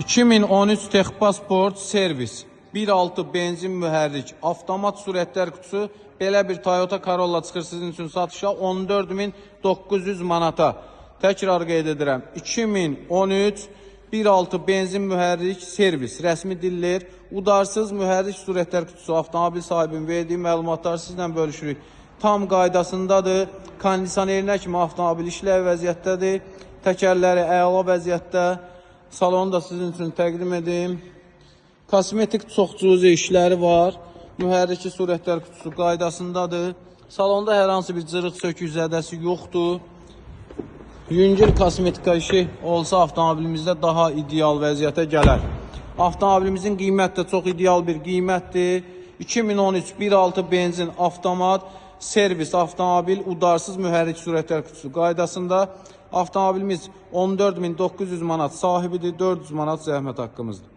2013 Texpasport servis 1.6 benzin mühərrik, avtomat sürətlər qutusu, belə bir Toyota Corolla çıxır sizin üçün satışa 14.900 manata. Təkrar qeyd edirəm. 2013 1.6 benzin mühərrik servis, rəsmi diller, udarsız mühərrik sürətlər qutusu avtomobil sahibinin verdiyi məlumatları sizlə bölüşürük. Tam qaydasındadır. Kondisionerinə kimi avtomobil işləv vəziyyətdədir. Təkərləri əla vəziyyətdə. Salonu da sizin üçün təqdim edim. Kosmetik çox cüzi işləri var. Mühərriki sürətlər qutusu qaydasındadır. Salonda hər hansı bir cırıq, sökük zədəsi yoxdur. Yüngül kosmetika işi olsa avtomobilimizdə daha ideal vəziyyətə gələr. Avtomobilimizin qiyməti də çox ideal bir qiymətdir. 2013 1.6 benzin avtomat servis avtomobil udarsız mühərrik sürətlər qutusu qaydasında avtomobilimiz 14.900 manat sahibidir, 400 manat zəhmət haqqımızdır.